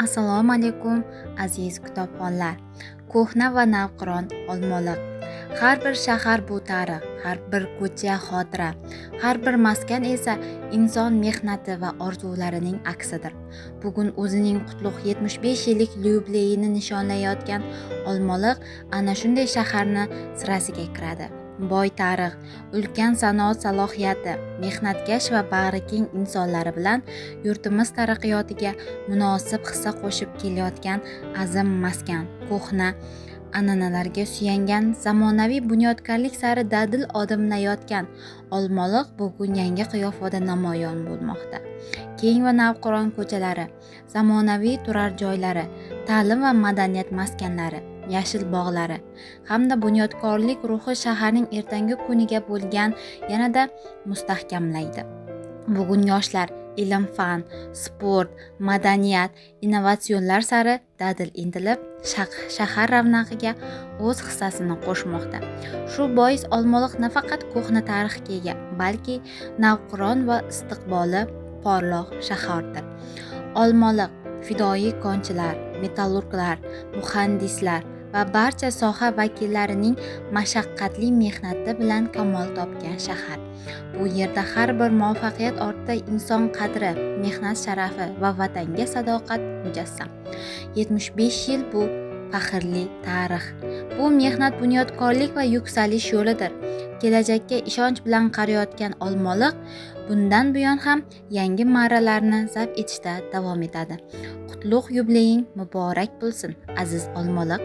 Assalomu alaykum, aziz kitobxonlar. Ko'hna va navqiron Olmaliq. Har bir shahar bu tarix, har bir ko'cha xotira, har bir maskan esa inson mehnati va orzularining aksidir. Bugun o'zining qutlug' 75 yillik yubileyini nishonlayotgan Olmaliq ana shunday shaharni sirasiga kiradi. Boy tarix, ulkan sanoat salohiyati, mehnatkash va bag'rikeng insonlari bilan yurtimiz taraqqiyotiga munosib hissa qo'shib kelayotgan azim maskan, ko'hna an'analarga suyangan zamonaviy bunyodkorlik sari dadil odimlayotgan Olmaliq bugun yangi qiyofada namoyon bo'lmoqda. Keng va navqiron ko'chalari, zamonaviy turar joylari, ta'lim va madaniyat maskanlari, yashil bog'lari hamda bunyodkorlik ruhi shaharning ertangi kuniga bo'lgan yanada mustahkamlaydi. Bugun yoshlar ilm-fan, sport, madaniyat, innovatsionlar sari dadil intilib, shahar ravnaqiga o'z hissasini qo'shmoqda. Shu bois Olmaliq nafaqat ko'hna tarixga ega, balki navqiron va istiqboli porloq shahardir. Olmaliq fidoyi konchilar, metallurglar, muhandislar va barcha soha vakillarining mashaqqatli mehnati bilan kamol topgan shahar. Bu yerda har bir muvaffaqiyat ortida inson qadri, mehnat sharafi va vatanga sadoqat mujassam. 75 yil bu faxrli tarix. Bu mehnat, bunyodkorlik va yuksalish yo'lidir. Kelajakka ishonch bilan qarayotgan Olmaliq bundan buyon ham yangi marralarni zabt etishda davom etadi. Qutlug' yubileying muborak bo'lsin, aziz Olmaliq!